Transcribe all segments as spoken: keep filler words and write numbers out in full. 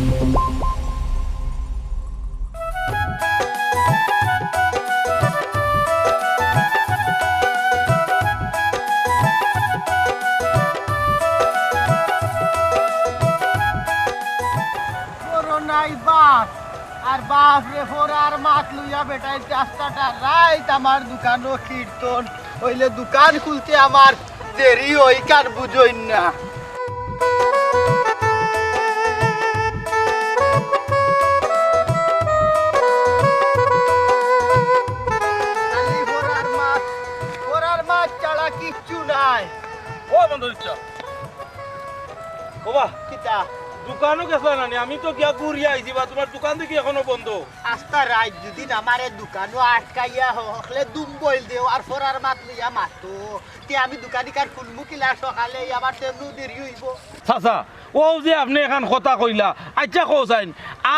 করো নাই বাপ, আর বাপ রে, ফোরার মাত লইয়া বেটায় আস্তাটা রাইত আমার দোকানো কীর্তন, অইলে দোকান খুলতে আমার দেরি অয়, কার বুঝইন না। খালি ফোরার মাত, ফোরার মাত ছাড়া কিচ্ছু নাই। ও বন্ধ দিচ্ছ। ওবা, কিতা? দোকানো গেছলা না নি? আমি তো গিয়া ঘুরিয়া আইছি বা, তুমার দোকান দেখি এখনো বন্ধ। আস্তা রাইত যদি আমারে দোকানো আটকাইয়া হ-, হকলে দুম বইল দেও আর ফোরার মাত লইয়া মাতো, তে আমি দোকানি কার খুলমু কিলা সকালে, আমার তেমনও দেরি অইবো। চাচা, অউ যে আপনে এখান কথা কইলা, আইচ্ছা কও চাইন,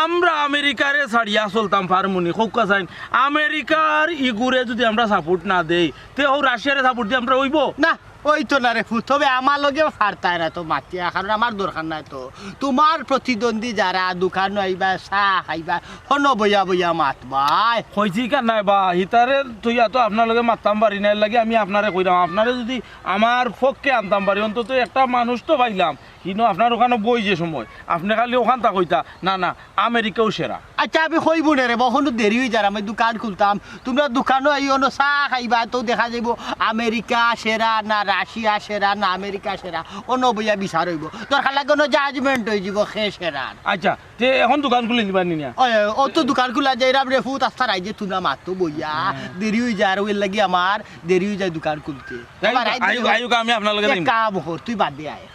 আমরা আমেরিকারে ছাড়িয়া চলতাম পারমুনি, কউক্কা চাইন, আমেরিকার ইগুরে যদি আমরা support না দেই, তে অউ রাশিয়ারে support দিয়া আমরা অইবো? না, অইতো না রে ফুত, তবে আমার লগে পারতায় না তো মাতিয়া, কারণ আমার দরকার নাই তো। তুমার প্রতিদ্বন্দ্বী যারা দোকানো আইবা, চা খাইবা, হনো বইয়া বইয়া মাতবায়। কইছি কার নাই বা, হিতারে থইয়া তো আপনার লগে মাততাম পারি না, এর লাগি আমি আপনারে কইরাম, আপনারে যদি আমার পক্ষে আনতাম পারি, অন্তত একটা মানুষ তো পাইলাম। হিনো আপনার ওখানো বই যে সময়, আপনে খালি ওখান তা কইতা, "না, না, আমেরিকাউ সেরা।" আইচ্ছা, আমি কইবো না রে বা, অখনো দেরি অই যার, আমি দোকান খুলতাম। তুমরা দোকানো আইও, অনো চা খাইবা, তো দেখা যাইবো আমেরিকা সেরা না রাশিয়া সেরা না আমেরিকা সেরা, অনো বইয়া বিচার অইবো। দরকার লাগে অনো judgement অই যিবো কে সেরা। আইচ্ছা, তে এখন দোকান খুলি নিবা নি না? ওই, ওই, অত দোকান খুলা যায় রে ফুত, আস্তা রাইত যে তুমরা মাতো বইয়া, হ্যাঁ। দেরি অই যার, অউ এর লাগি আমার দেরি অই যায় দোকান খুলতে। যাই হোক, আবার রাইত আইউক, দেরি অই-, আইউক, আমি আপনার লগে এক যাইমু। কাম কর, তুই বাদে আয়।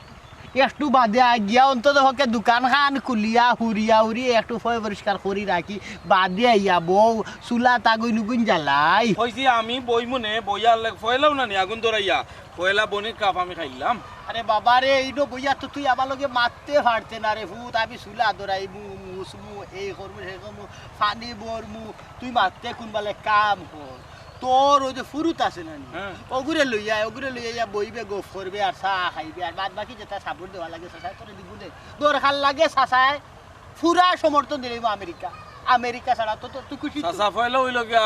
একটু বাদে আয়, গিয়া অন্তত পক্ষে দোকান খান খুলিয়া, হুরিয়া হুরি একটু পয় পরিষ্কার করি রাখি, বাদে আইয়া বউ, চুলাত আগুইন উগুইন জ্বালাই। কইছি আমি বইমু নে, বইয়ার লাগ-, পয়লাউ না নি আগুন ধরাইয়া, পয়লা বনির কাপ আমি খাইলাম। আরে বাবা রে, ইনো বইয়া তো তুই আমার লগে মাততে পারতে না রে ফুত, আমি চুলা ধরাইমু, মুছমু, এই করমু, সেই করমু, পানি ভরমু, তুই মাততে কুনবালে কাম কর। তোর অউ যে ফুরুত আছে না নি? হ্যাঁ। অগুরে লইয়া আয়, অগুরে লইয়া আইয়া বইবে, গফ করবে, আর চা খাইবে, আর বাদ বাকি যেটা support দেওয়া লাগে, চাচায় তোরে দিবো দে। দরকার লাগে চাচায় পুরা সমর্থন দিলাইবো আমেরিকা। আমেরিকা ছাড়া তো, তো তুই খুশি তো? চাচা, পয়লা অইলো গিয়া,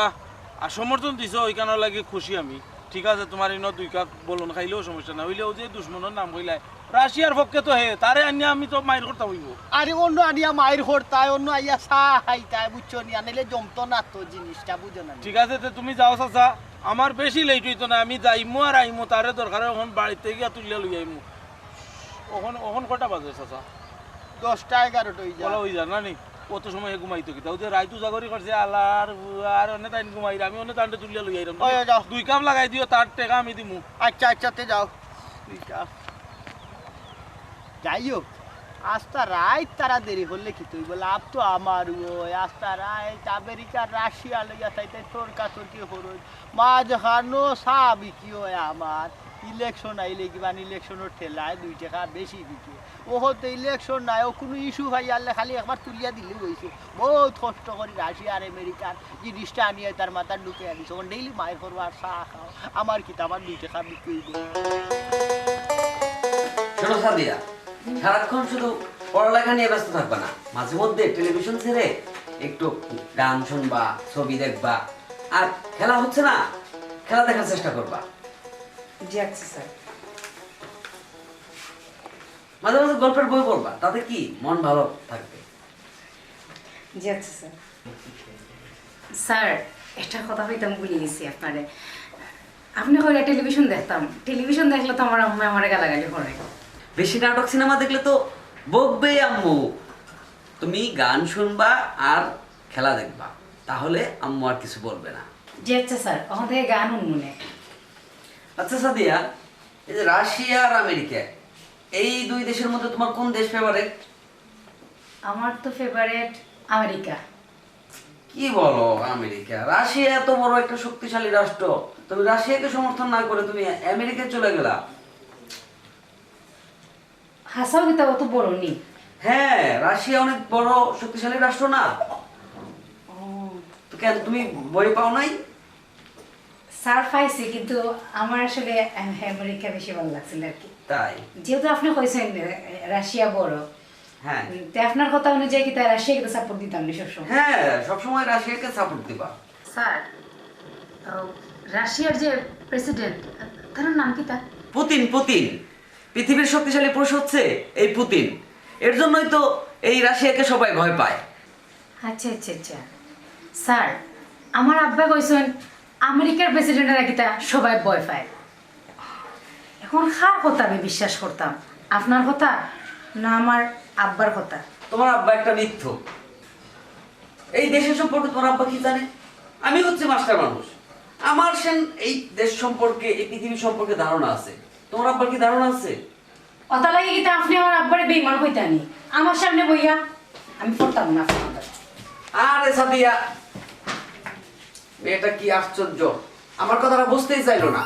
আর সমর্থন দিছো, অইখানর লাগি খুশি আমি। ঠিক আছে, তুমার ইনো দুই কাপ বলন খাইলেও সমস্যা না, অইলে অউ যে দুশমনর নাম কইলায়, রাশিয়ার পক্ষে তো হে, তারে আনিয়া আমি তো মাইর করতাম অইবো। আরে অনো আনিয়া মাইর করতায়, অনো আইয়া চা খাইতায়, বুঝছো নি? আনিলে জমতো না তো জিনিসটা, বুঝো না নি? ঠিক আছে, তে তুমি যাও চাচা, আমার বেশি late অইতো না, আমি যাইমু আর আইমু, তারে দরকার অয় অখন বাড়িত গিয়া তুলিয়া লই আইমু। অখন, অখন কয়টা বাজে চাচা? দশটা এগারোটা অই যায়। বলা অই যায় না নি? অত সময় হে ঘুমাইতো কিতা? অউ যে রাইত উজাগরি করছে, আলার, আর অনে তাইন ঘুমাইরা, আমি অনে তানরে তুলিয়া লই আইরাম। ওই, ওই, যাও। দুই কাপ লাগাই দিও, তার টেকা আমি দিমু। আইচ্ছা, আইচ্ছা, তে যাও। দুই কাপ। যাই হোক, আস্তা রাইত তারা দেরি করলে কিতা অইবো? লাভ তো আমারউ অয়। আস্তা রাইত আমেরিকার রাশিয়া লইয়া তাইন তাইন তর্কাতর্কি করইন। মাঝখানো চা বিক্রি অয় আমার। Election আইলে কিবা election-র ঠেলায় দুই টেকা বেশি বিকে। অখন তো election নাই, অউ কুনু issue পাইয়ারলে খালি একবার তুলিয়া দিলেউ অইছে। বউত কষ্ট করি রাশিয়া আর আমেরিকার জিনিসটা আনিয়া তার মাথাত ঢুকাইয়া দিছি। অখন daily মাইর করো আর চা খাও। আমার কিতা, আমার দুই টেকা বিক্রি অইবো। শোনো সাদিয়া, সারাক্ষণ শুধু পড়ালেখা নিয়ে ব্যস্ত থাকবা না, মাঝে মধ্যে টেলিভিশন ছেড়ে একটু গান শুনবা, ছবি দেখবা, আর খেলা হচ্ছে না, খেলা দেখার চেষ্টা করবা। জি আচ্ছা স্যার। মাঝে মাঝে গল্পের বই পড়বা, তাতে কি মন ভালো থাকবে। জি আচ্ছা স্যার। স্যার, একটা কথা কইতাম ভুলি গেছি আপনারে। আপনে কইরা টেলিভিশন দেখতাম, টেলিভিশন দেখলে তো আমার আম্মায় আমারে গালাগালি করে। বেশি নাটক সিনেমা দেখলে তো বকবেই আম্মু। তুমি গান শুনবা আর খেলা দেখবা, তাহলে আম্মু আর কিছু বলবে না। জি আচ্ছা স্যার, অখন থাকি গান হুনমু নে। আচ্ছা সাদিয়া, এই যে রাশিয়া আর আমেরিকা, এই দুই দেশের মধ্যে তোমার কোন দেশ ফেভারিট? আমার তো ফেভারিট আমেরিকা। কি বলো আমেরিকা? রাশিয়া এত বড় একটা শক্তিশালী রাষ্ট্র, তুমি রাশিয়াকে সমর্থন না করে তুমি আমেরিকায় চলে গেলা। হাছাউ কিতা অত বড় নি? হ্যাঁ, রাশিয়া অনেক বড় শক্তিশালী রাষ্ট্র না? ও। তো কেন তুমি ভয় পাও নাই? স্যার পাইছি, কিন্তু আমার আসলে আমেরিকা বেশি ভালা লাগছিল আর কি। তাই? যেহেতু আপনে কইছেন, এ, রাশিয়া বড়, হ্যাঁ। তে আপনার কথা অনুযায়ী কিতা রাশিয়াকে তো সাপোর্ট দিতাম নি সবসময়? হ্যাঁ, সবসময় রাশিয়াকে সাপোর্ট দিবা। স্যার, আহ, রাশিয়ার যে প্রেসিডেন্ট, তার নাম কিতা? Putin, Putin. পৃথিবীর শক্তিশালী পুরুষ হচ্ছে এই পুতিন। এর জন্যই তো এই রাশিয়াকে সবাই ভয় পায়। আচ্ছা, আচ্ছা, আচ্ছা। স্যার, আমার আব্বা কইছইন, আমেরিকার প্রেসিডেন্টরা কিতা সবাই ভয় পায়। এখন কার কথা আমি বিশ্বাস করতাম, আপনার কথা না আমার আব্বার কথা? তোমার আব্বা একটা মিথ্যুক। এই দেশের সম্পর্কে তোমার আব্বা কি জানে? আমি হচ্ছে মাস্টার মানুষ, আমার সেন এই দেশ সম্পর্কে, এই পৃথিবী সম্পর্কে ধারণা আছে। তোমার আব্বার কি ধারণা আছে? অতা লাগি কিতা আপনি আমার আব্বারে বেইমান কইতা নি? আমার সামনে বইয়া আমি পড়তাম না আপনার আব্বার। আরে সাদিয়া, মেয়েটা কি আশ্চর্য, আমার কথাটা বুঝতেই চাইলো না।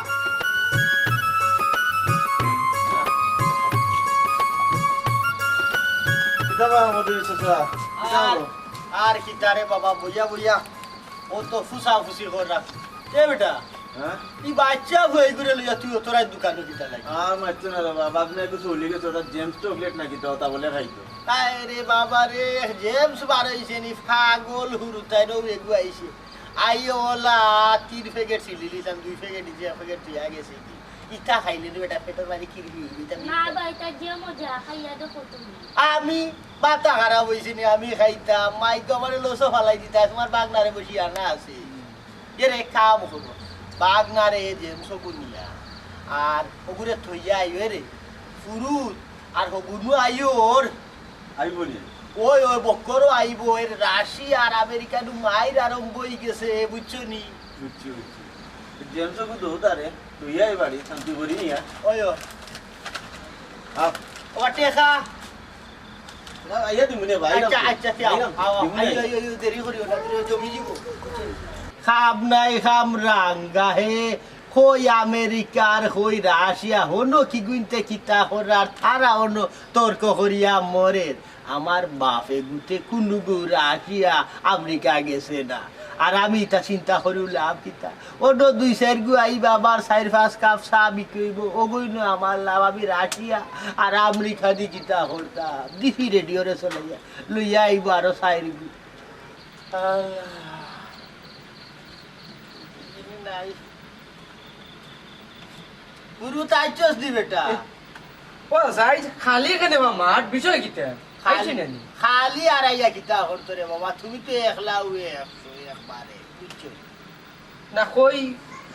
কিতা বা মদুরি চাচা, কিতা আর, হলো? আর কিতা রে বাবা, বইয়া বইয়া ও তো ফুসাফুসি কররা। এ বেটা, হ্যাঁ? ই বাচ্চা হয়ে ঘুরে লইয়া তুই অত রাইত দোকানো কিতা লাগি? আর মারতো না রে বাবা, আপনি একটু চলে গেছে, ওটা জেমস চকলেট না কিতা, ওটা বলে খাইতো। আয় রে বাবা রে, জেমস বার হইছে নি, পাগল হুরুতাইনও এগু আইছে। আই ওলা তিন প্যাকেট ছিলি লিতাম, দুই প্যাকেট দিছে, এক প্যাকেট তুই আগে ছিলি। ইতা খাইলে রে বেটা, পেটর বাড়ি কিরবি হইবি, ইতা না মিথ্যা। ভাই, তার যে মজা, খাইয়া দেখো তুমি। আমি মাথা খারাপ হইছে নি, আমি খাইতাম, মাইক আমারে লসো ফালাই দিতা, তোমার বাগনারে বসি আনা আছে। এরে কাম করো, বাগনারে জেমস গুনিয়া, আর ওগুরে থইয়া আইও রে, ফুরুত, আর হগুনু আইওর। আইবো নি? ওই, ওই বক্করও আইবো, এর রাশিয়া আর আমেরিকা নু মাইর আরম্ভ হই গেছে, বুঝছো নি? বুঝছি, বুঝছি। জেমস কো দো তারে, তুই আই বাড়ি, শান্তি করি নিয়া। ওই, ওই। আপ। ও টেকা। না, আইয়া দিমু নে ভাই, আচ্ছা, আচ্ছা, আচ্ছা, আও, আইলাম, আও, আও, দিমু নে। আইও, আইও, আইও, দেরি করিও না, দেরি জমি দিব। খাম নাই, খাম রাঙ্গা হে, কই আমেরিকার, কই রাশিয়া, হনো কি গুনতে কিতা করার, তারা হনো তর্ক করিয়া মরের। আমার বাপে গুতে কুনুগু রাশিয়া আমেরিকা গেছে না। আর আমি ইতা চিন্তা করিও লাভ কিতা? অনো দুই চাইর গু আইবা, আবার চাইর পাঁচ কাপ চা বিক্রি অইবো, ওগুইন আমার লাভ। আমি রাশিয়া আর আমেরিকা দি কিতা করতাম? দিছি রেডিওরে চলাইয়া, লইয়া আইবো আরো চাইর গু। আল্লাহ। নাই। গুরু তাইছস দি বেটা। ও, যাই, খালি এখানে বা মাঠ, বিষয় কিতা? খালি, আইছি না নি? খালি আর আইয়া কিতা করতো রে বাবা? তুমি তো একলা উয়ে একশো একবারে, বুঝছো? না, কই,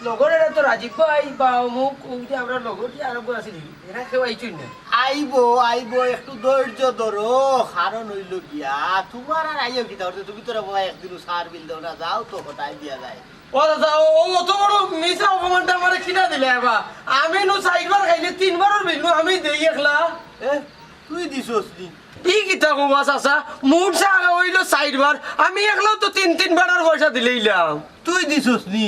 লগর এরা তো রাজীব ভাই বা অমুক, ওই যে আমরা লগর যে আরো গো আছিল, এরা কেউ আইছই না। আইবো, আইবো, একটু ধৈর্য ধরো, কারণ হইল গিয়া, তোমার আর আইও কিতা করতে? তুমি তো রে বাবা একদিনও সার বিল দাও না, যাও তো হটাই দিয়া যায়। ও দাদা, ও, ও অত বড় মিছা অপমানটা আমারে কিনা দিলে এবার? আমি নু চাইরবার খাইলে তিনবারর বিল নু আমি দেই একলা। এ, তুই দিছস নি? ই কিতা কবা চাচা? মুঠ চা হইল চাইরবার, আমি একলাও তো তিন তিনবারর পয়সা দিলেইলাম। তুই দিছস নি?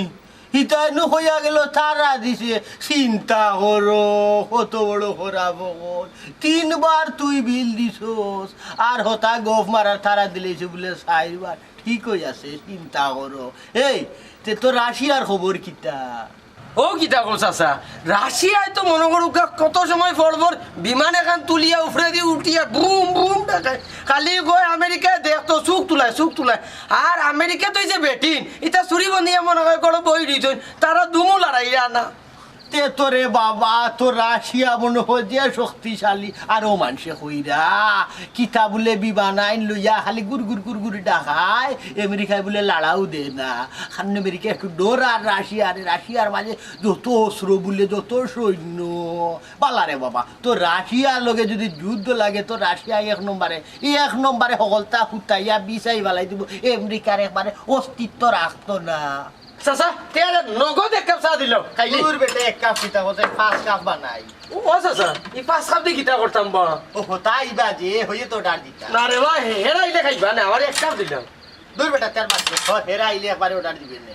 হিতায় নু কইয়া গেল তারা দিছে। চিন্তা করো, কত বড় খারাপ অকল। তিনবার তুই বিল দিছস, আর হতা গফ মারার তারা দিলেছে বুলে চাইরবার। ঠিক হই আছে, চিন্তা করো। এই, তে তো রাশিয়ার খবর কিতা? ও কিতা কও চাচা, রাশিয়ায় তো মনো করুক্কা কত সময় পর পর বিমান এখান তুলিয়া উপরেদি উঠিয়া বুম বুম ডাকায়। খালি কয় আমেরিকায় দেখ তো চুক তুলায়, চুক তুলায়। আর আমেরিকা তো এই যে বেটিন, ইতা চুরি বনিয়া মনো কয় গড় বই রইছইন, তারা দুমু লড়াইয়া না। তে তো রে বাবা, তো রাশিয়া মনো হয় যে শক্তিশালী, আরো মানষে কইরা। কিতা বুলে বিমান আইন লইয়া খালি গুর গুর গুর গুর ডাকায়, আমেরিকায় বুলে লাড়াও দে না। কারণ আমেরিকা একটু ডর আর রাশিয়া, আরে রাশিয়ার মাঝে যত অস্ত্র বুলে, যত সৈন্য। বালা রে বাবা, তো রাশিয়ার লগে যদি যুদ্ধ লাগে, তো রাশিয়া এক নম্বরে, এক নম্বরে হকলতা হুতাইয়া বিছাই ফালাই দিব, আমেরিকার একবারে অস্তিত্ব রাখতো না। চাচা, তে আরে নগদ এক কাপ চা দিলাও, খাইলি। দূর বেটা, এক কাপ কিতা করছে, পাঁচ কাপ বানাই। ও, ও চাচা, ই পাঁচ কাপ দি কিতা করতাম বা? ও, হতাই বা যে, হইয়ে তো অর্ডার দিতা। না রে বা, হে-, হেরা আইলে খাইবা না, আমার এক কাপ দিলাও। দূর বেটা, তার মাঝে, হ, হেরা আইলে একবারে অর্ডার দিবে নে।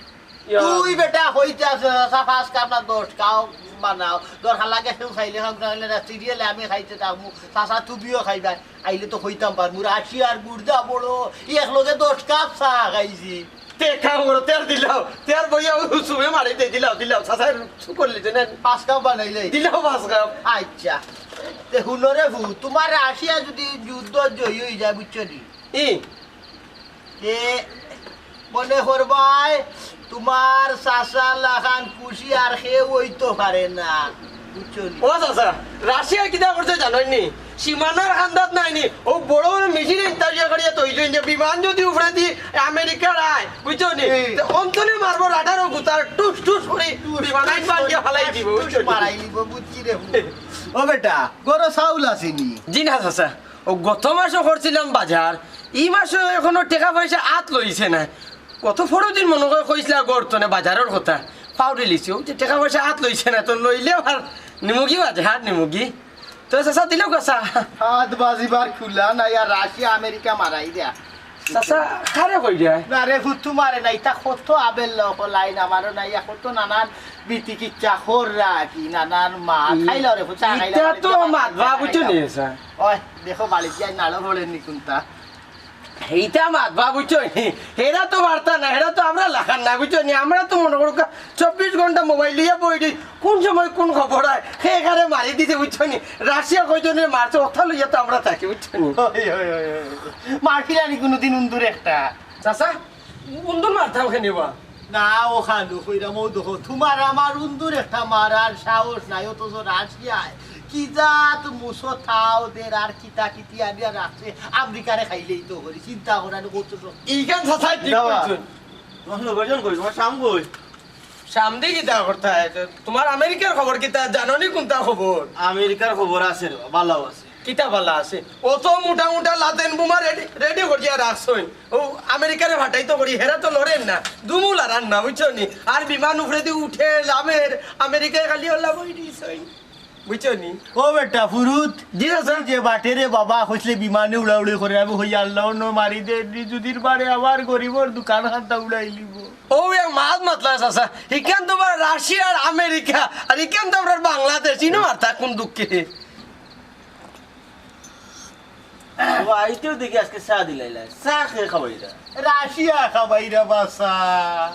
ইয়া। তুই বেটা হইতে আছে, চাচা, পাঁচ কাপ না দশ কাপ বানাও। দরকার লাগে কেউ খাইলে খাউক, না হইলে না, সিরিয়ালে আমি খাইতে থাকমু। চাচা, তুমিও খাইবা। আইলে তো হইতাম পারমু, রাশিয়ার গুর্দা বড়, ই এক লগে দশ কাপ চা খাইছি। টেকা বড়, তের দিলাও, তের বইয়া ও সুমে মারি দে, দিলাও, দিলাও, চাচা, চুপ করলি তো না। পাঁচ কাপ বানাইলে। দিলাও পাঁচ কাপ। আচ্ছা। তে হুনো রে ভু, তোমার রাশিয়া যদি যুদ্ধ জয়ী হয়ে যায়, বুঝছো নি? ই? তে মনে করবায়, তোমার চাচা লাখান খুশি আর কেউ হইতো পারে না, বুঝছো নি? ও চাচা, রাশিয়া কিতা করছে জানোই নি? সীমানার আন্দাজ নাই নি। ও বড় বড় মেশিন ইন্টারিয়া করিয়া তৈরি হইছে। বিমান যদি উপরে দি আমেরিকার আয়, বুঝছো নি? হুম। তো অন্তরে মারবো রাডারও গুতার, টুস টুস করে টুস বিমান টুস আইন বান করে দিয়ে ফালাই দিব, টুস বুঝছো নি? মারাই দিব, বুঝছি রে। ও বেটা, গরো চাউল আছে নি? জি না চাচা, ও গত মাসও করছিলাম বাজার, ই মাসও এখনো টেকা পয়সা আত লইছে না। গত পরশু দিন মনে করে কইছিলা গড়তনে বাজারর কথা, ফাউরি লিছি, ও যে টেকা পয়সা আত লইছে না, তো লইলে আর নিমুগি বাজার, নিমুগি। তো চাচা দিলেও কথা। হাত বাজিবার খুলা নাই, আর রাশিয়া আমেরিকা মারাই দেয়া। চাচা, কারে কই যায়? না রে, ফুতু মারে না, ইতা কত আবেল লোক লাইন আমারও নাই, ইয়া কত নানান বিতি কিচ্ছা খর রাখি, নানান মা, ই-, খাইলাও রে, ফুচা খাইলাও ইতা রে, তো জমা মাত খাইলাও, বা বুঝছো খাইলাও। নি, চাচা? ওই, দেখো, বাড়িত যাই, নাড়ো পড়েনি কোনটা। এইটা মাত বা বুঝছো নি? হেরা তো বার্তা না, হেরা তো আমরা লাখান না, বুঝছো নি? আমরা তো মনে করো কা-, চব্বিশ ঘন্টা মোবাইল লইয়া বই রই, কোন সময় কোন খবর হয়, হে এখানে মারি দিতে, বুঝছো নি? রাশিয়া কয়জনে মারছে, ওটা লইয়া তো আমরা থাকি, বুঝছো নি? ওই, ওই, ওই, ওই। মারপিট আনি কোনোদিন উন্দুর একটা। চাচা, উন্দুর মারতাম কেনে বা? না, ও খালু, কইরাম, ও দেখো, তোমার আমার উন্দুর একটা মারার সাহস নাই, অথচ রাশিয়ায় কি জাত মুসো থাও দের আর কিতা কিতি আনিয়া রাখছে, আমেরিকারে খাইলেই তো করি, চিন্তা করানি কত শক্তি। ইখান চাচাই ঠিক দাওয়া। কইছইন। তোমার লোকেশন কই? তোমার সাম কই? সামনে কিতা করতা? তোমার আমেরিকার খবর কিতা? জানো নি কোনটা খবর? আমেরিকার খবর আছে রে, ভালো আছে। কিতা বালা আছে? অত মোটা মোটা লাদেন বোমা রেডি, রেডি করিয়া রাখছইন। ও আমেরিকারে ফাটাইতো করি, হেরা তো লড়ের না, দুমু লড়ার না, বুঝছো নি? আর বিমান উপরেদি উঠে, লামের, আমেরিকায় খালি ওলা বই দিছইন। বুঝছো নি? ও বেটা, ফুরুত, জি, স্যার। তুই যে বাটে রে বাবা, কইছলে বিমানে উড়াউড়ি করে, আমি কই আল্লাহ ন মারি দে, নি যুদির বারে আমার গরিবর দোকান খান্তা উড়াই লিব। ও এক মাত মাতলা চাচা, ইখান তোমার রাশিয়া আর আমেরিকা, আর ইখান তো আমরার বাংলাদেশ, ইনো আর তা কোন দুঃখে? ও, আইতেও দেখি আজকে চা দিলাইলা। চা খেয়ে খাবাইরা। রাশিয়া খাবাইরা বাসা।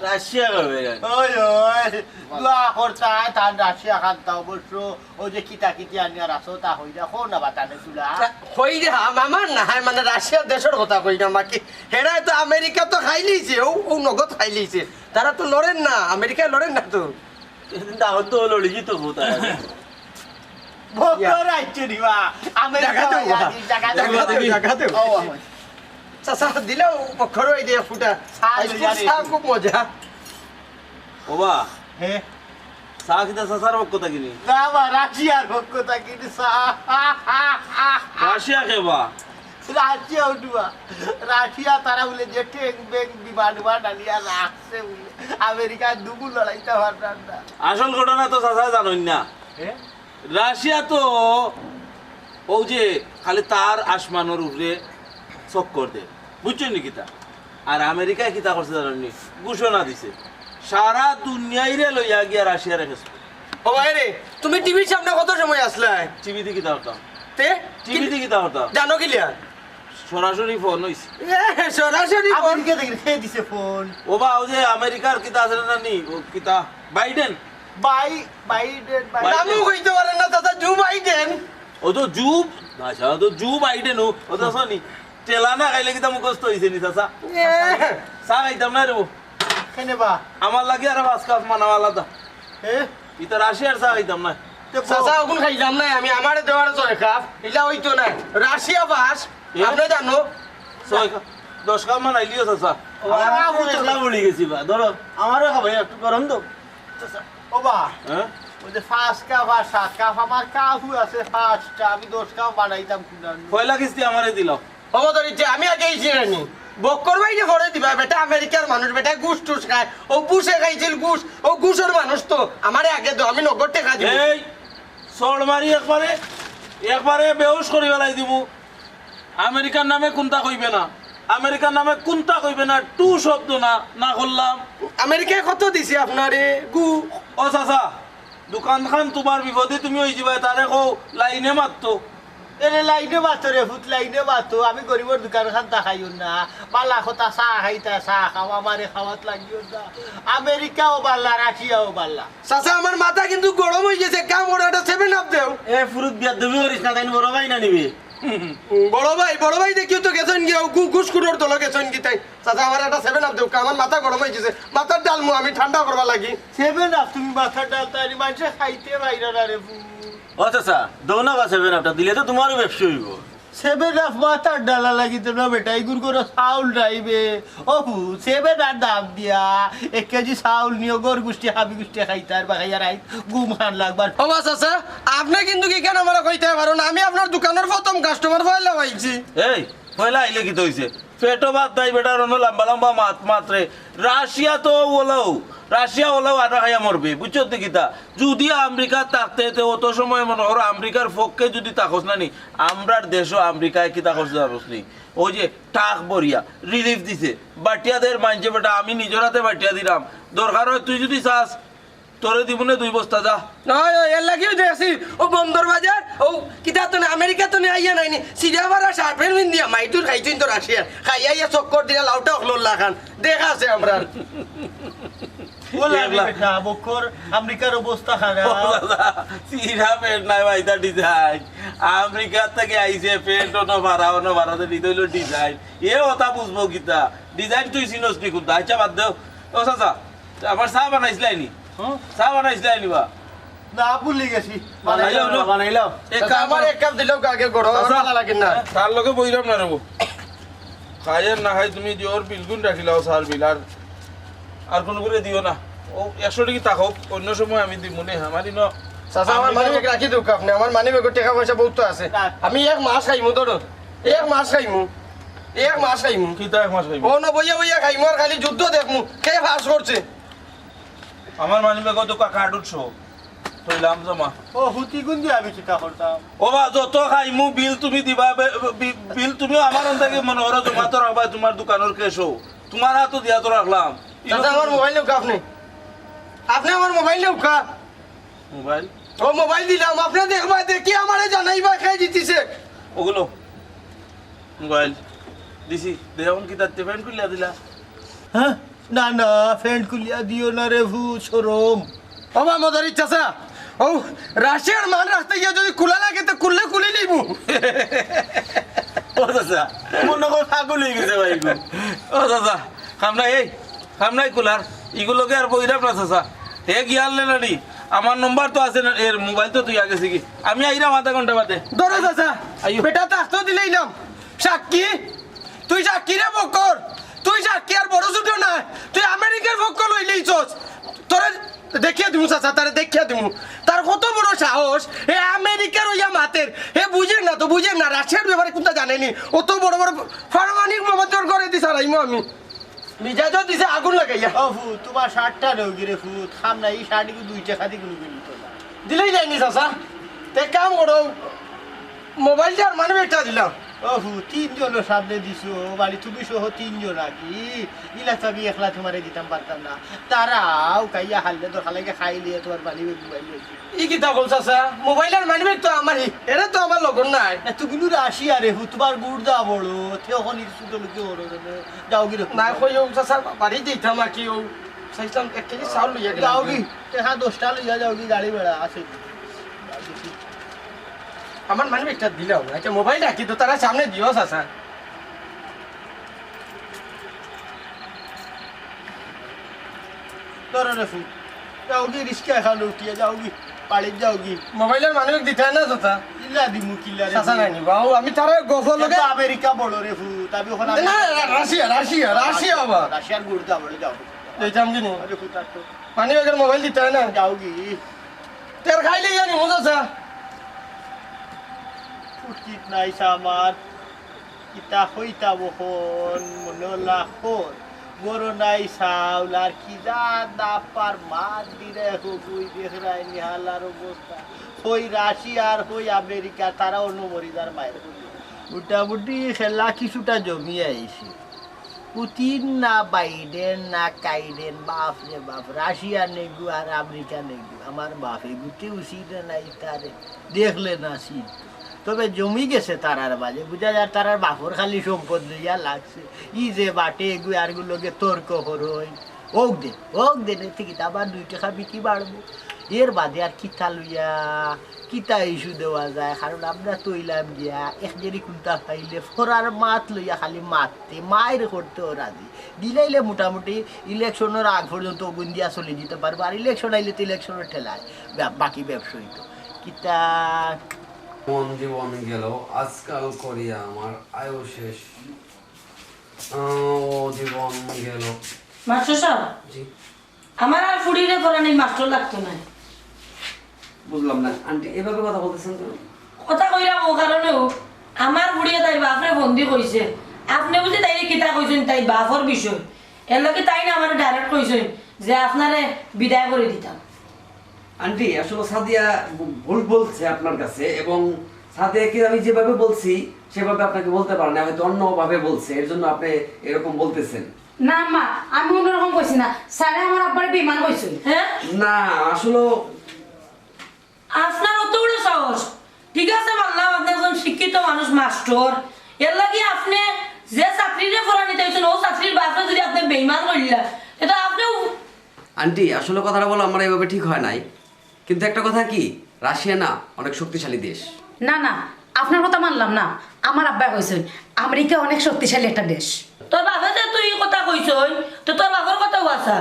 রাশিয়া খাবাইরা। ওই, ওই। দোয়া করতা, তান রাশিয়া খান্তা অবশ্য। ও যে কিতা কিতি আনিয়া রাখছো, তা হইরা, কও না বাতানে তুলা। তা হইরা, আম-, আমার না, হ্যাঁ, মানে রাশিয়ার দেশর কথা কইরাম, বাকি হেরা তো আমেরিকা তো খাইলিছে, ও, ও নগদ খাইলিছে। তারা তো লড়ের না, আমেরিকায় লড়ের না তো। কিন্তু আমার তো লড়ি যেত কোথায়? বকর আইছে রে বা। আমেরিকা জাগা দেও, ভাই, বা। আজ জাগা দেও। জাগা দেও, জাগা দেও। ও, আমার। চাচা, দিলেও বকর ওই দিয়ে ফুটা। চা আইস লইয়া খুব রে। চা খুব মজা। ও বা। হে। চা কিতা চাচার পক্ষ থাকি নি? না বা, রাশিয়ার পক্ষ থাকি নি চা। রাশিয়া কে বা? রাশিয়া উঠবা। রাশিয়া তারা বলে যে ট্যাঙ্ক ব্যাঙ্ক বিমান উমান আনিয়া রাখছে বলে। আমেরিকায় দুমু লড়াইতে পারতাম না। আসল ঘটনা তো চাচা জানইন না। এ? রাশিয়া তো ও যে খালি তার আসমানর উপরে চক্কর দে, বুঝছইন নি কিতা? আর আমেরিকায় কিতা করছে জানইন নি? ঘোষণা দিছে, সারা দুনিয়াইরে লইয়া গিয়া রাশিয়ারে খেসবো। ও ভাই রে, তুমি টিভির সামনে কত সময় আসলায়? টিভি দি কিতা করতাম? তে? টিভি দি কিতা করতাম? জানো কিলা? সরাসরি ফোন অইছে। এ, সরাসরি ফোন? আমেরিকা থাকি কে দিছে ফোন? ও বা, ও যে আমেরিকার কিতা আছে না নি? ও কিতা? বাইডেন? বাই-, বাইডেন, বাইডেন। নামও কইতে পারে না, চাচা, জো বাইডেন। ও তো জো, আচ্ছা, ও তো জো বাইডেন, ও, ও তো শুনি। টেলা না খাইলে কিতা মুখস্থ অইছে নি, চাচা? এ। চা খাইতাম না রে বা। কেনে বা? আমার লাগি আর পাঁচ কাপ বানাও আলাদা। এ? ইতা রাশিয়ার চা খাইতাম না। তে ক- চাচা, অখন খাইলাম না আমি, আমারে দেওয়ার ছয় কাপ, ইলা অইতো না। রাশিয়া পাস, এ? আপনে জানো? ছয় কাপ, দশ কাপ বানাইলিও চাচা। ও, আমার আমার তো তো একলা পড়ি গেছি বা, ধরো, আমারও খাবাই একটু গরম দাও। চাচা, ও বা, হ্যাঁ? ওই যে পাঁচ কাপ আর সাত কাপ, আমার কাপও আছে পাঁচটা, আমি দশ কাপ বানাইতাম কুনান। পয়লা কিস্তি আমারে দিলাও। খবরদারি যে আমি আগে এই চিনি। বক্কর ভাই যে করে দিবা, বেটা আমেরিকার মানুষ, বেটা ঘুষ টুস খায়। ও বুশে খাইছিল ঘুষ, ও ঘুষর মানুষ তো। আমারে আগে দাও, আমি নগদ টেকা দিব। এই, চড় মারি একবারে, একবারে বেহুশ করি ফেলাই দিমু। আমেরিকার নামে কুন্তা কইবে না, আমেরিকার নামে কুন্তা কইবে না, টু শব্দ না, না করলাম। আমেরিকায় কত দিছে আপনারে? গু- ও চাচা, দোকানখান তোমার বিপদে তুমি অই যিবায়, তারে কও লাইনে মাততো। এরে লাইনে মাতো রে ফুত, লাইনে মাতো। আমি গরিবর দোকান খান তা খাইও না। বালা কথা চা খাইতা চা খাও, আমারে খাওয়াত লাগিও না। আমেরিকাও বালা, রাশিয়াও বালা। চাচা, আমার মাথা কিন্তু গরম অই গেছে, কাম করো, একটা সেভেন আপ দেও। এ ফুরুত, বিয়াদবি করিস না, তাইন বড় ভাই না নিবে। বড় ভাই, বড় ভাই দেখিও তো গেছইন গিয়া, ও গু-, ঘুষখুরর দল গেছইন কি তাই? চাচা, আমার একটা সেভেন আপ দেও, আমার মাথা গরম অই গেছে, মাথার ডালমু আমি ঠান্ডা করবার লাগি। সেভেন আপ তুমি মাথার ডাল তাই মানষে খাইতে পাইরা না রে ফুত। ও চাচা, দেও না বা সেভেন আপটা, দিলে তো তুমারও ব্যবসা অইবো। সেভেন আপ মাথার ডালা লাগি তো না বেটা, ইগুর ঘরো চাউল নাই বে। ও ফুত, সেভেন আর দাম দিয়া এক কেজি চাউল নিও, ঘর গুষ্টি হাবি গুষ্টি খাইতার বা খাইয়া রাইত ঘুম খান লাগবার। ও বা চাচা, আপনে কিন্তু কিখান আমারে কইতায় পারইন, আমি আপনার দোকানর প্রথম কাস্টমার, পয়লা আইছি। এই, পয়লা আইলে কিতা অইছে? পেটো ভাত নাই বেটার, অনো লম্বা লম্বা মাত মাতরে। রাশিয়া তো অলাউ, রাশিয়া অলাউ আটা খাইয়া মরবে, বুঝছো তো কিতা? যুদি আমেরিকা থাকতে, তে অত সময় মনো করো আমেরিকার পক্ষে যুদি থাকস না নি, আমরার দেশও আমেরিকায় কিতা করছে জানোস নি? ওই যে ট্রাক ভরিয়া রিলিফ দিছে, বাটিয়া দের মানষে বেটা, আমি নিজর আতে বাটিয়া দিরাম। দরকার অয় তুই যুদি চাস, তোরে দিমুনে দুই বস্তা, যা। ওই, ওই, এর লাগিও দেখছি, ও বন্দর বাজার, ও কিতা তো না, আমেরিকা তো না আইয়া নাইনি, সিরিয়া মারা শার্ট প্যান্ট পিন্দিয়া, মাইটুর খাইছইন তো রাশিয়ার, খাইয়া আইয়া চক্কর দিয়া লাউটা অকলর লাখান, দেখা আছে আমরার। ও লাগে এগুলা বেটা, বক্কর, আমেরিকার অবস্থা খারাপ। ও দাদা, সিরিয়া প্যান্ট নাই ভাই, তা ডিজাইন। আমেরিকা থাকি আইছে, প্যান্ট অনো ভাড়া, অনো ভাড়া, তো নিতে অইলো ডিজাইন। এ ওটা বুঝবো কিতা? ডিজাইন তুই চিনস নি কুনটা? আচ্ছা, বাদ দেও। ও চাচা, আমার চা বানাইছিলায় নি? হুম? চা বানাইছিলায় নি বা? না, ভুলি গেছি। বানাইলাও, বানাইলাও। এক চাচা, কাম আমার করো। এক কাপ দিলেও আগে গরম, আমার চাচা, ভালা লাগে না। তার লগে বইরাম না রে বউ। খাই আর না খাই তুমি দিওর বিলগুন রাখিলাও, চার বিল। আর, আর কোনো করে দিও না। ও একশো টেকা থাকউক, অন্য সময় আমি দিমুনে। আমার ইনো চাচা, আমার আমি মানি ব্যাগ রাখি দেউক্কা আপনে। আমার মানি ব্যাগো টেকা পয়সা বউত আছে। না। আমি এক মাস খাইমু, ধরো। এক মাস খাইমু। এক মাস খাইমু। কিতা এক মাস খাইমু? অনো বইয়া বইয়া খাইমু আর খালি যুদ্ধ দেখমু। কে পাস করছে? আমার মানি ব্যাগো তো কা-, কার্ড উঠছো। থইলাম জমা। ও, হুতি গুন দিয়া আমি কিতা করতাম? ও বা, যত খাইমু বিল তুমি দিবা, বে-, বি-, বিল তুমি আমার অন থাকি মনো করো জমা তো রাখবা তুমার দোকানর ক্যাশো। তুমার আতো দিয়া তো রাখলাম। চাচা, আমার মোবাইল নেউক্কা আপনে। আপনে আমার মোবাইল নেউক্কা। মোবাইল? ও মোবাইল দিলাম, আপনে দেখবা, দেখি আমারে জানাইবা কে জিতিছে। ওগুলো। মোবাইল। দিছি। দে অখন কিতা তে প্যান্ট খুলিয়া দিলা? হ্যাঁ? না, না, প্যান্ট খুলিয়া দিও না রে ফুত, শরম। ও বা মদারি চাচা, ও রাশিয়ার মান রাখতে গিয়া যুদি খুলা লাগে তো খুললে খুলি নিমু। ও চাচা, মনো কয় পাগল অই গেছে ভাই গো। ও চাচা, খাম নাই, এই, খাম নাই খুলার, ইগুর লগে আর বইরাম না চাচা। হে গিয়ার লেনারি, আমার নম্বর তো আছে না, এর মোবাইল তো তুই আগে কি। আমি আইরাম আধা ঘন্টা বাদে। ধরো চাচা, আইও। বেটা তো আস্ত দিলাইলাম। সাক্ষী, তুই সাক্ষী রে বক্কর, তুই সাক্ষী আর বড় ছোট না, তুই আমেরিকার পক্ষ লইলাইছস। তোরে দেখিয়া দিমু চাচা, তারে দেখিয়া দিমু। তার কত বড় সাহস, হে আমেরিকার অইয়া মাতের, হে বুঝের না তো বুঝের না, রাশিয়ার ব্যাপারে কুনতা জানে নি, অত বড় বড় পারমাণবিক বোমা তোর ঘরে দি ছাড়াইমু আমি। মিজাজও দিছে আগুন লাগাইয়া। ও ফুত, তুমার শার্টটা নেও গিরে ফুত, খাম না, ই শার্ট ইগু দুই টেকা দি কুনু কিনতো না। দিলাইলায় নি চাচা, তে কাম করো, মোবাইলটা আর মানি ব্যাগটা দিলাম। ও ফুত, তিনজনর সামনে দিছো, মানে তুমি সহ তিনজন আর কি। ইলা তো আমি একলা তুমারে দিতাম পারতাম না। তারাও খাইয়া হারলে দরকার লাগে খাইলিয়া তুমার মানি ব্যাগ মোবাইল লইছি। ই কিতা কও চাচা? মোবাইল আর মানি ব্যাগ তো আমারই, এরা তো আমার লগর নায়। না, তুমি নু রাশিয়া রে ফুত, তুমার গুর্দা বড়, তে অখন ই ছোট লোকে বড় রে। যাও গিরে ফুত। না, কই ও চাচা, বাড়ি যাইতাম আর কি, ও চাইছিলাম এক কেজি চাউল লইয়া গেলাম। যাও গি, টেকা দশটা লইয়া যাও গি, গাড়ি ভাড়া আছে। আমার মানি ব্যাগটা দিলাম, আচ্ছা মোবাইল রাখি তো, তারা সামনে দিও চাচা। ধরো রে ফুত। যাও গি, রিস্কা এখান উঠিয়া যাও গি, বাড়িত যাও গি। মোবাইল আর মানি ব্যাগ দিতায় না চাচা? ইলা দিমু কিলা রে চাচা ফুত? নাই নি, বাবু, আমি তারা গফর লগে এত আমেরিকা বড় রে ফুত, আমি অখন না, না, না, রাশিয়া, রাশিয়া, রাশিয়া বাবা। রাশিয়ার গুর্দা বড়, যাও। যাইতাম কি নি? আরে ফুত, আর তো মানি ব্যাগ আর মোবাইল দিতায় না? যাও গি। তের খাইলে ইয়া নি, বুঝো চাচা? উচিত নাই আমার। কিতা কইতাম অখন, মনো লাখর। গরো নাই চাউল, আর কি যা দাপার মাত দিরে হগুই দেখরায় নি হালার অবস্থা। কই রাশিয়া আর কই আমেরিকা, তারা অনো মরি যার মায়ের বলি। মোটামুটি খেলা কিছুটা জমি আইছে। পুতিন না বাইডেন না কাইডেন, বাপ রে বাপ, রাশিয়া নেগু আর আমেরিকা নেগু। আমার বাপে গুতে উচিত নাই তারে, দেখলে না শীত। তবে জমি গেছে তারার মাঝে, বুঝা যায় তারার বাপর খালি সম্পদ লইয়া লাগছে। ই যে বাটে এগু আরগু লগে তর্ক করইন, ওক দে, ওক দে, নে টিকিট আবার দুই টেকা বিকি বাড়বো। এর বাদে আর কিতা লইয়া, কিতা ইস্যু দেওয়া যায়? কারণ আমরা তো অইলাম গিয়া এক জেরি কুন্তা পাইলে ফরার মাত লইয়া খালি মাততে, মাইর করতেও রাজি। দিলাইলে মোটামুটি ইলেকশনর আগ পর্যন্ত অগুন দিয়া চলি দিতে পারবো, আর ইলেকশন আইলে তো ইলেকশনর ঠেলায় বা-, বাকি ব্যবসায়ী তো কিতা। মন জীবন গেল, আজকাল করিয়া আমার আয়ু শেষ। আহ, ও জীবন গেল। মাস্টার সাব, জি। আমার আর ফুড়িরে পড়ানি মাস্টার লাগতো নায়। বুঝলাম না, আন্টি এভাবে কথা বলতেছেন কেন? কথা কইলাম ও কারণেও, আমার ফুড়িয়ে তাইর বাপরে ফোন দি কইছে, আপনে বুঝি তাইরে কিতা কইছইন তাইর বাপর বিষয়। এর লগে তাইন আমারে direct কইছইন যে আপনারে বিদায় করি দিতাম। আন্টি, আসলে সাদিয়া ভু-, ভুল বলছে আপনার কাছে, এবং সাদিয়াকে আমি যেভাবে বলছি সেভাবে আপনাকে বলতে পারে না, হয়তো অন্যভাবে বলছে, এর জন্য আপনি এরকম বলতেছেন। না মা, আমি অন্যরকম কইছি না, স্যারে আমার আব্বারে বেইমান কইছইন। হ্যাঁ? না, আসলে আপনার অত বড় সাহস? ঠিক আছে, মানলাম আপনি একজন শিক্ষিত মানুষ, মাস্টার, এর লাগি আপনি যে ছাত্রীরে পড়ানি চাইছইন, ও ছাত্রীর বাপরে যদি আপনি বেইমান কইলা, এটা আপনিও আন্টি, আসলে কথাটা বলা আমার এইভাবে ঠিক হয় নাই, কিন্তু একটা কথা কি, রাশিয়া না অনেক শক্তিশালী দেশ। না না, আপনার কথা মানলাম না। আমার আব্বায় কইছইন আমেরিকা অনেক শক্তিশালী একটা দেশ। তোর বাপে যে তুই ই কথা কইছইন, তো তোর বাপর কথাও হাছা।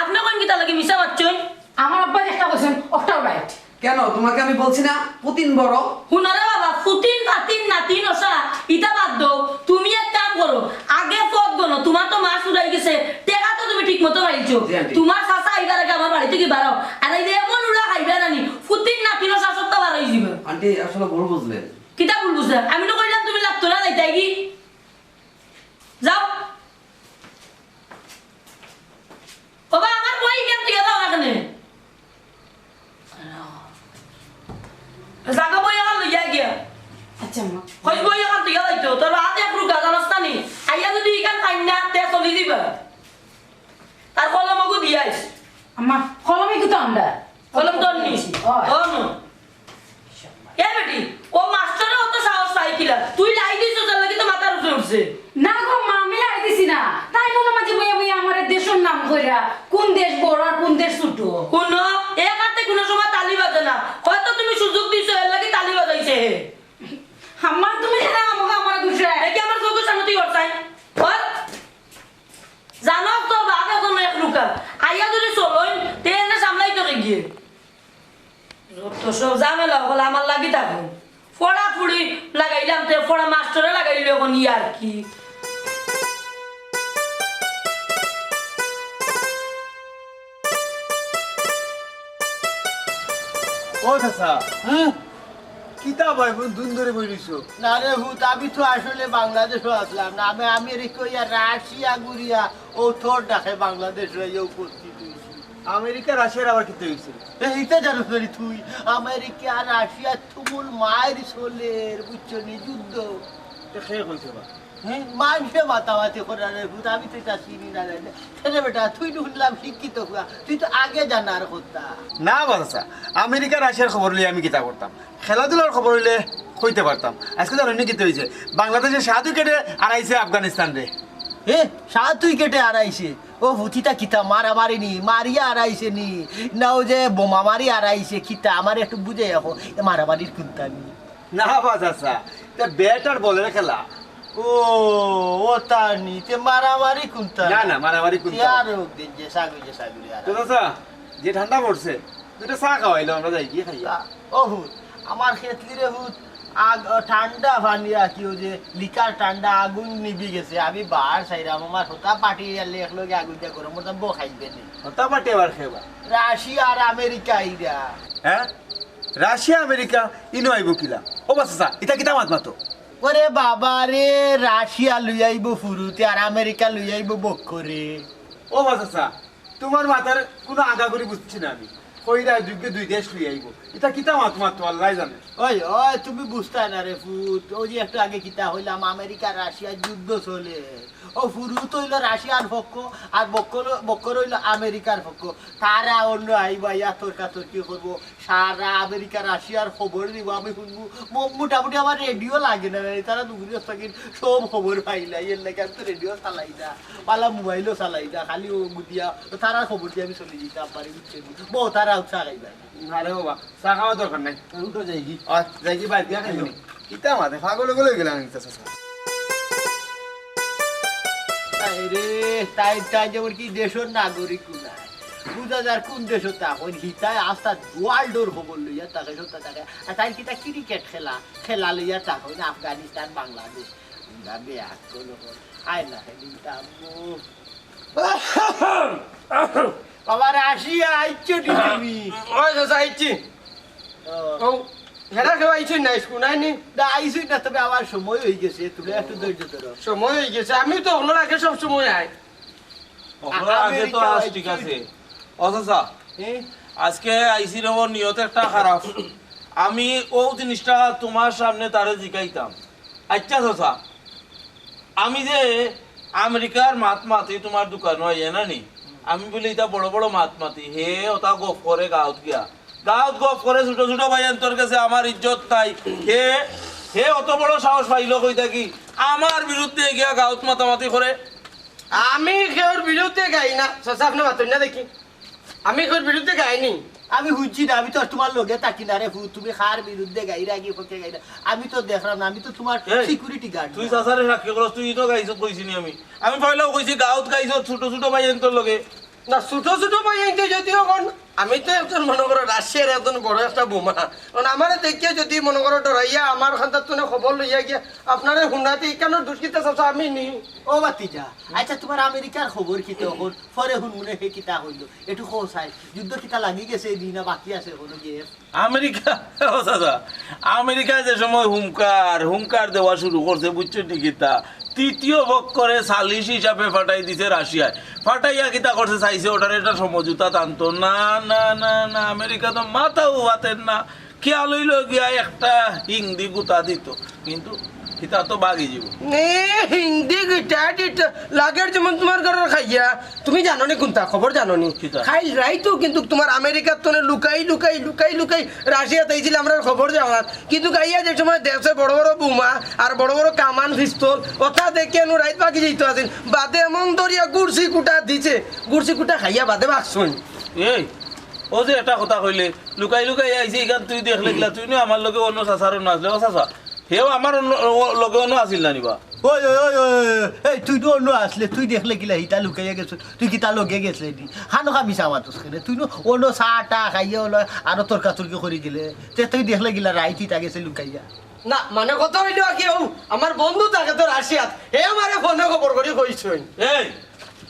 আপনে কইন কিতা লাগি মিছা মাতছইন? আমার আব্বায় যেটা কইছইন ওটাও right। কেন, তোমাকে আমি বলছি না পুতিন বড়? হুনো রে বাবা, পুতিন ফাতিন নাতিন অসা ইতা বাদ দেও। তুমি এক কাম করো, আগে পথ গনো, তোমার তো মাস উড়াই গেছে, টেকা তো তুমি ঠিক মতো পাইছো। জি, আন্টি। তোমার চাচা আইবার আগে আমার বাড়ি থাকি বারও, আর এই যে এমন উড়া খাইবা নানি, পুতিন নাতিন অসা সবটা বার অই যাইবা। আন্টি, আসলে ভুল বুঝলেন। কিতা ভুল বুঝলাম? আমি তো কইলাম তুমি লাগতো না যাইতায় গি। যাও। ওবা, আমার বই কেন তুই যাও এখানে? জাগা বই এখন লইয়া গিয়া। আচ্ছা মা। কই বই এখন তুই যাইতো? তোর হাতে এক রুগা জানাস না নি? আইয়া যদি ইখান পাইন না, তে চলি দিবা। তার কলম ওগু দিয়াইস। আম্মা, কলমে কিন্তু আমরা। কলম ধর নি। ও। ধর নু। এ বেটি, ও মাস্টারে অত সাহস পায় কিলা? তুই লাই দিছস, এর লাগি তো মাথার উপরে উঠছে। না গো মা, আমি লাই দিছি না। তাইন অনো মাঝে বইয়া বইয়া আমারে দেশর নাম কইরা, কোন দেশ বড় আর কোন দেশ ছোট। হুনো, এক হাতে কোনো সময় তালি বাজে না। হয়তো তুমি সুযোগ দিছো, এর লাগি তালি বাজাইছে হে। আম্মা, তুমি কেনে আমাকে আমারে দুষরায়? দেখি আমার চোখের সামনে তুই অর চাই। অর। জানো তোর বাপ এখন এক লুকা। আইয়া যদি চলইন, তে এনে সামলাইতো কে গিয়ে? যত সব ঝামেলা অকল আমার লাগি থাকো। পড়া ফুড়ি লাগাইলাম, তে পড়া মাস্টারে লাগাইলো এখন ইয়ার কি? ও চাচা, হুম? কিতা ভাই বোন দুন ধরি বই রইছো? না রে হুত, আমি তো আসলে বাংলাদেশো আছলাম না, আমি আমেরিকা ইয়া রাশিয়া ঘুরিয়া ও তোর ডাকে বাংলাদেশো আইয়া উপস্থিত অইছি। আমেরিকা রাশিয়ার আবার কিতা অইছে? এ, ইতা জানোস না রে তুই? আমেরিকা রাশিয়া তুমুল মাইর চলের, বুঝছো নি, যুদ্ধ। তে কে কইছে বা? হ্যাঁ, মানষে মাতামাতি করার রে হুত, আমি তো ইতা চিনি না, জানি না। কেনে বেটা, তুই তো হুনলাম শিক্ষিত ফুয়া, তুই তো আগে জানার কথা। না বা চাচা, আমেরিকা রাশিয়ার খবর লইয়া আমি কিতা করতাম? খেলাধুলার খবর অইলে কইতে পারতাম। আজকে জানো নি কিতা অইছে? বাংলাদেশে সাত উইকেটে হারাইছে আফগানিস্তানরে। এ, সাত উইকেটে হারাইছে? ও হুত, ইতা কিতা মারামারি নি? মারিয়া হারাইছে নি? না ও যে বোমা মারি হারাইছে কিতা? আমারে একটু বুঝাইয়া কও, এ মারামারির কুন্তা নি? না বা চাচা, ইতা ব্যাট আর বলের খেলা। ও, ও তা নি, তে মারামারি কুন্তা? না, না, মারামারি কুন্তা? ইয়ার হোক দিন, যে সাগু, যে সাগু, ইয়ার। তো চাচা, যে ঠান্ডা পড়ছে, দুইটা চা খাওয়াইলো, আমরা যাই গিয়া খাই। তা, ও হুত, আমার খেতলি রে হুত, আগ, ঠান্ডা পানি রাখি, ও যে লিকার ঠান্ডা আগুন নিবি গেছে, আমি বার চাইরাম, আমার হতা পাটি আনলে এক লগে আগুন দিয়া গরম করতাম, বউ খাইবে নি। হতা পাটি আবার খেবা? রাশিয়া আর আমেরিকা ইরা। হ্যাঁ? রাশিয়া, আমেরিকা, ইনো আইবো কিলা? ও বা চাচা, ইতা কিতা মাত মাতো? ওরে বাবা রে, রাশিয়া লই আইবো ফুরুতে আর আমেরিকা লই আইবো বক্করে। ও বা চাচা, তোমার মাতার কোনো আগাগুড়ি বুঝছি না আমি। কইরা দুইকে দুই দেশ লই আইবো। ইতা কিতা মাত মাতো, আল্লায় জানে। ওই, ওই, তুমি বুঝতায় না রে ফুত। ওই যে একটু আগে কিতা কইলাম, আমেরিকা রাশিয়ার যুদ্ধ চলে। ও ফুরুত অইলো রাশিয়ার পক্ষ, আর বক্কর, বক্কর অইলো আমেরিকার পক্ষ। তারা অইন্য আইবা, ইয়া তর্কাতর্কি করবো, সারা আমেরিকা রাশিয়ার খবর দিবো, আমি হুনমু। মো-, মোটামুটি আমার রেডিও লাগে না রে, তারা দুগুরি থাকি সব খবর পাইলাই, এর লাগি আমি তো রেডিও চালাই না, বালা মোবাইলও চালাই না, খালি ও গুদিয়া, ও তারার খবর দিয়া আমি চলি যাইতাম পারি, বুঝছো নি? বউ তারা উৎসাহ খাইবা। আরে বাবা, চা খাওয়া দরকার নাই। আমি তো যাই কি? আর যাই কি বাইরে গিয়া খাইনি? কিতা মাতে পাগল হয়ে গেলাম আমি তো চাচা। আরে, তাই, তাই যেমন কি দেশের নাগরিক নায়। বুঝা যার কোন দেশে তা হইন, হিতায় আস্তা ওয়ার্ল্ডর খবর লইয়া তাকে সত্তা তাকে। আর তাই কিতা ক্রিকেট খেলা, খেলা লইয়া তা হইন আফগানিস্তান, বাংলাদেশ। না, বেয়াক কোনো খবর। আয় না, সেদিন তা আম্মু। বাবা, রাশিয়া আইছো নি তুমি? ওই চাচা, আইছি। ও। ও, হেরা কেউ আইছইন না, স্কুল নাই নি? না, আইছইন না, তবে আমার সময় হয়ে গেছে, তুমি একটু ধৈর্য ধরো। সময় হয়ে গেছে, আমি তো ওগুলোর আগে সব সময় আই। অগুলোর আগে তো আমেরিকা আস, ঠিক আইছি। আছে। ও চাচা, এ? আজকে আইছি রে, ওর নিয়ত একটা খারাপ। আমি ও জিনিসটা তোমার সামনে তারে জিকাইতাম। আচ্ছা চাচা, আমি যে আমেরিকার মাত মাতি তোমার দোকানো আইয়া না নি, আমি বলি ইতা বড় বড় মাত মাতি, হে ওটা গফ করে গাঁওত গিয়া। গাঁওত গফ করে ছোট ছোট ভাইয়াইন্তর গেছে আমার ইজ্জত নাই। হে, হে অত বড় সাহস পাইল কই থাকি? আমার বিরুদ্ধে গিয়া গাঁওত মাতামাতি করে। আমি কেউর বিরুদ্ধে গাই না, চাচা আপনে মাতইন না দেখি। আমি কেউর বিরুদ্ধে গাইনি। আমি হুনছি না, আমি তো আর তোমার লগে থাকি না রে ফুত, তুমি কার বিরুদ্ধে গাইরা কি পক্ষে গাইরা, আমি তো দেখলাম না, আমি তো তোমার এই, সিকিউরিটি গার্ড তুই না। চাচারে সাক্ষী করস, তুই তো গাইছত কইছি নি আমি। আমি পয়লাও কইছি গাঁওত গাইছত ছোট ছোট ভাইয়াইন্তর লগে। না, ছোট ছোট ভাইয়াইন্তে যদি অখন, আমি তো একজন মনে করো রাশিয়ার একজন বড় একটা বোমা। কারণ আমারে দেখিয়া যদি মনে করো ডরাইয়া আমার খান্দাত তুনে খবর লইয়া গিয়া আপনারে হুনাইতে ইকানোর দুষ কিতা চাচা আমি নি। ও ভাতিজা, আচ্ছা তোমার আমেরিকার খবর কিতা অখন? পরে হুনমুনে হে কিতা কইলো, একটু কও চাই, যুদ্ধ কিতা লাগি গেছে নি না বাকি আছে কোনো গেপ? আমেরিকা, ও চাচা, আমেরিকায় যে সময় হুমকার, হুমকার দেওয়া শুরু করছে, বুঝছো নি কিতা? তৃতীয় পক্ষরে সালিশ হিসাবে ফাটাই দিছে রাশিয়ায়। ফাটাইয়া কিতা করছে, চাইছে ওটার একটা সমঝোতা টানতো। না, না, না, না, আমেরিকা তো মাথাও হাতের না। খেয়াল হইল গিয়া একটা হিংদি গুতা দিত, কিন্তু কিতা তো বাগি যাব। এ, হিংদি গুতা দিত, লাগের যেমন তোমার ঘরর খাইয়া। তুমি জানো নি কোনটা? খবর জানো নি? কিতা? কাইল রাইতও কিন্তু তোমার আমেরিকার তনে লুকাই, লুকাই, লুকাই, লুকাই রাশিয়াত আইছিল আমরার খবর জানাত। কিন্তু আইয়া যে সময় দেখছে বড় বড় বোমা আর বড় বড় কামান পিস্তল, ওটা দেখে নু রাইত বাকি যাইতো আছিল। বাদে এমন ধরিয়া গুড়ছি কুটা দিছে, গুড়ছি কুটা খাইয়া বাদে বাগছইন। এই, ও যে এটা কথা কইলে, লুকাই লুকাই আইছে, ইখান তুই দেখলে কিলা? তুই নু আমার লগে অন্য চাচারও না আসলে, ও চাচা, হেও আমার অন্য, ও, লগে অন্য আছিল না নিবা? ওই, ওই, ওই, ওই, ওই, এই, তুই তো অন্য আসলে, তুই দেখলে কিলা, হিতা লুকাইয়া গেছ, তুই কিতা লগে গেছলে নি? খানো খামি চাওয়া তো সেখানে, তুই নু অন্য চা টা খাইয়া হলো, আরো তর্কাতর্কি করে গেলে, তে তুই দেখলে কিলা, রাইত হিতা গেছে লুকাইয়া। না, মানে কথা হইলো কি, ও, আমার বন্ধু থাকে তো রাশিয়াত, হে আমারে ফোনে খবর করি কইছইন। এই,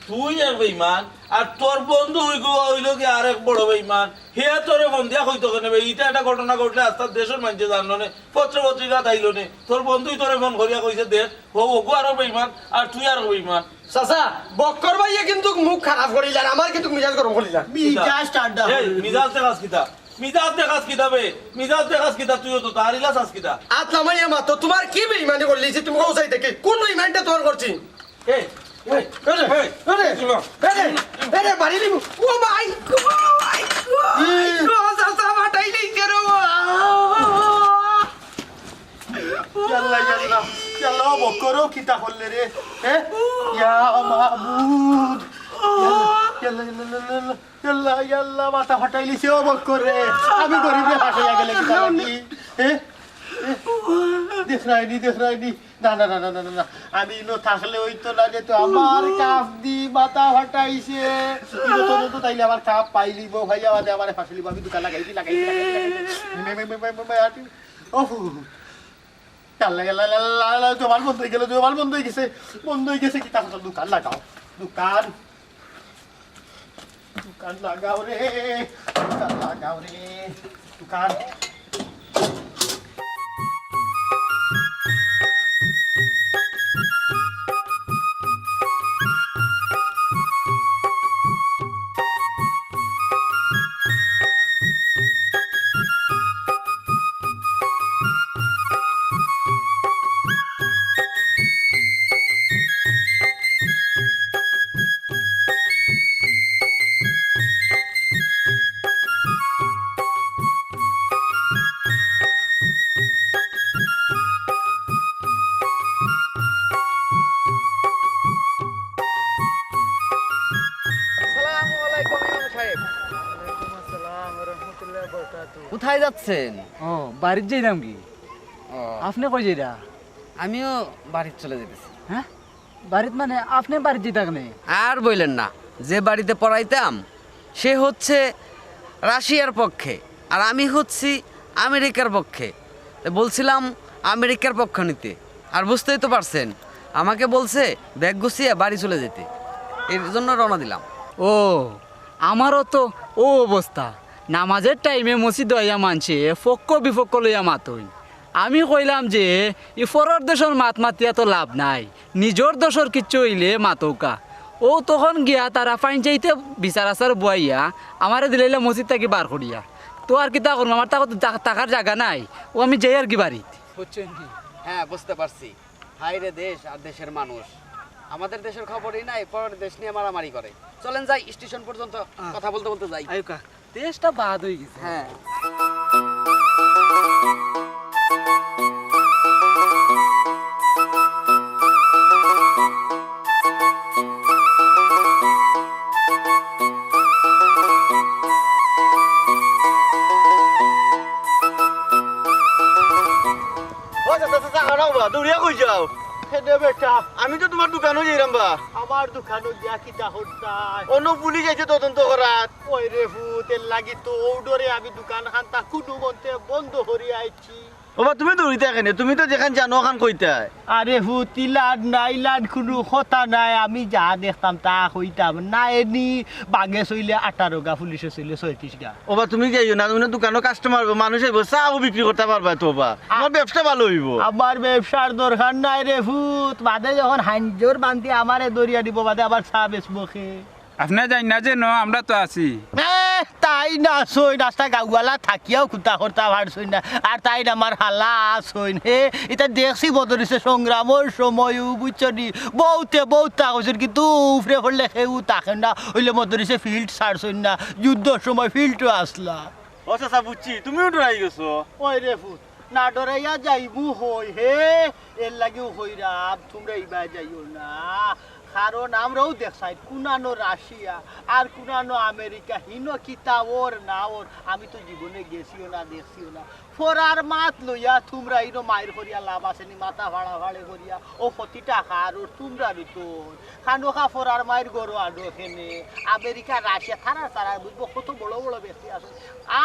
তুই এক বেইমান, আর তোর বন্ধু হইগো হইলো কি আরেক বড় বেইমান। হে তোরে ফোন দিয়া কইতো কেনে বে? ইটা একটা ঘটনা ঘটলে আস্তা দেশর মানষে জানলো নে, পত্র পত্রিকাত আইলো নে। তোর বন্ধুই তোরে ফোন করিয়া কইছে, দেখ, ও ওগু আরো বেইমান, আর তুই আরো বেইমান। চাচা, বক্কর ভাইয়ে কিন্তু মুখ খারাপ করিলার, আমার কিন্তু মিজাজ গরম করিলার। মিজাজ ঠান্ডা এই, হইল। মিজাজ দেখাস কিতা? মিজাজ দেখাস কিতা বে? মিজাজ দেখাস কিতা? তুইও তো তার ইলাস আস কিতা? আত লামাইয়া মাতো, তোমার কি বেইমানি করলি যে তুমি কও চাই দেখি? কোন বেইমানটা তোমার করছি? এই, এই, আরে, এই, আরে, এই, আরে, আরে, বাড়ি নিব। ও মাই গড, মাই গড, মাই গড, চাচা ফাটাই নেই কেন? ইয়াল্লা, ইয়াল্লা, ইয়াল্লা, ও বক্করও কিতা করলে রে? হ্যাঁ? ইয়া মাবুদ। ইয়াল্লা, ইয়াল্লা, ইয়াল্লা, ইয়াল্লা, ইয়াল্লা, ইয়াল্লা, মাথা ফাটাইলিছে ও বক্কর রে। আমি গরিবে ফাটাইয়া গেলে কিতা লাগি? হ্যাঁ? হ্যাঁ? দেখ রাইনি, দেখ রাইনি। না, না, না। আমি ইনো থাকলে হইতো না যে তো আমার কাপ দি মাথা ফাটাইছে। ইনো তো, তো তাইলে আমার কাপ পাইলিব, ভাইয়া বাদে আমারে ফাঁসিলিব। আমি দোকান লাগাইছি, লাগাইছি, লাগাইছি, লাগাইছি। মে, মে, মে, মে, মে, মে, আটি। ওফ। ইয়াল্লা, ইয়াল্লা, ইয়াল্লা, ইয়াল্লা, দোকান বন্ধ হয়ে গেল, দোকান বন্ধ হয়ে গেছে, বন্ধ হয়ে গেছে। কিতা করতাম? দোকান লাগাও, দোকান, দোকান লাগাও রে, দোকান লাগাও রে, দোকান। কোথায় যাচ্ছেন? ও, বাড়িত যাইরাম কি? ও। আপনে কই যাইরা? আমিও বাড়িত চলে যেতেছি। হ্যাঁ? বাড়িত মানে আপনে বাড়িত যাইতা কেনে? আর বললেন না, যে বাড়িতে পড়াইতাম সে হচ্ছে রাশিয়ার পক্ষে, আর আমি হচ্ছি আমেরিকার পক্ষে। তো বলছিলাম আমেরিকার পক্ষ নিতে, আর বুঝতেই তো পারছেন আমাকে বলছে ব্যাগ গুছিয়ে বাড়ি চলে যেতে, এর জন্য রওনা দিলাম। ও, আমারও তো ও অবস্থা। নামাজের টাইমে মসজিদ আইয়া মানষে পক্ষ বিপক্ষ লইয়া মাতইন। আমি কইলাম যে, "ই পরর দেশর মাত মাতিয়া তো লাভ নাই, নিজর দেশর কিচ্ছু অইলে মাতউক্কা।" ও তখন গিয়া তারা পঞ্চাইতে বিচার আচার বওয়াইয়া আমারে দিলাইলা মসজিদ থাকি বার করিয়া। তো আর কিতা করমু, আমার তো থাকার জাগা নাই, ও আমি যাই আর কি বাড়িত। বুঝছেন কি? হ্যাঁ, বুঝতে পারছি। হায় রে দেশ আর দেশের মানুষ, আমাদের দেশের খবরই নাই, পরের দেশ নিয়ে মারামারি করে। চলেন যাই, স্টেশন পর্যন্ত কথা বলতে বলতে যাই। আয়ুকা, দেশটা বাদ হয়ে গেছে। হ্যাঁ। ও চাচা, চাচা, খাড়াও বা, দৌড়িয়া কই যাও? হেনে বেটা। আমি তো তুমার দোকানো যাইরাম বা। আমার দোকানো গিয়া কিতা করতায়? অনো পুলিশ আইছে তদন্ত করাত। ওই রে ফুত, এর লাগি তো অউ ডরে আমি দোকান খান্তা কুনু মন্তে বন্ধ করি আইছি। ওবা, তুমি দৌড়িতায় কেনে? তুমি তো যেখান জানো ওখান কইতায়। আরে ফুত, ইলান না, ইলান কুনু কথা নাই। আমি যা দেখতাম তা কইতাম না। এনি বাঘে চইলে আঠারো গা, পুলিশে চইলে ছয়ত্রিশ গা। ওবা, তুমি যাইও না, তুমি না দোকানো কাস্টমার অইবো, মানুষ আইবো, চা ও বিক্রি করতা পারবায় তো ওবা। তুমার ব্যবসা ভালো অইবো। আমার ব্যবসার দরকার নাই রে ফুত, বাদে যখন হাইঞ্জর বান্দি আমারে দরিয়া দিব, বাদে আবার চা বেচবো কে? আপনে যাইন না যেন, আমরা তো আছি। এহ, তাইন আছইন, আস্তা গাউআলা থাকিয়াও কুন্তা করতা পারছইন না। আর তাইন আমার হালা আছইন। হে, ইতা দেখছি মদরিছে সংগ্রামর সময়ও, বুঝছো নি? বউতে বউত তা কইছইন, কিন্তু উপরে পড়লে কেউ থাকে না। অইলে মদরিছে ফিল্ড ছাড়ছইন না, যুদ্ধর সময় ফিল্ডও আছলা। ও চাচা, বুঝছি, তুমিও ডরাই গেছো। ওই রে ফুত, না ডরাইয়া যাইমু হই হে, এর লাগিও কইরাম, তুমরা ইবায় যাইও না। কারণ আমরাও দেখছি, কুনানো রাশিয়া আর কুনানো আমেরিকা, হিনো কিতা অর না অর, আমি তো জীবনে গেছিও না, দেখছিও না। ফরার মাত লইয়া তুমরা ইনো মাইর করিয়া লাভ আছে নি, মাথা ফাড়াফাড়ি করিয়া, ও ক্ষতিটা কার অর, তুমরারউ তো। খানোখা ফরার মাইর গরো আডো খেনে, আমেরিকা, রাশিয়া, তারা তারা বুঝবো কত বড় বড় ব্যক্তি আছে।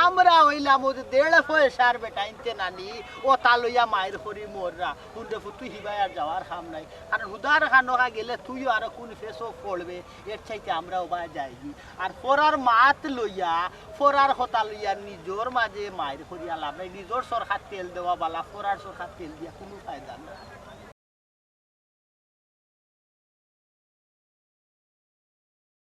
আমরা অইলাম অউ যে দেড় পয়সার বেটাইন্তে নানি, অতা লইয়া মাইর করি মররা। হুনরে ফুত, তুই হিবায় আর যাওয়ার কাম নাই। কারণ হুদার খানোখা গেলে তুইও আরো কুন ফেসো পড়বে, এর চাইতে আমরা ওবায় যাইগি। আর ফরার মাত লইয়া, ফরার কথা লইয়া নিজর মাঝে মাইর করিয়া লাভ নাই। নিজর সরকার তেল দেওয়া বালা, ফরার সরকার তেল দিয়া কুনু ফায়দা নাই।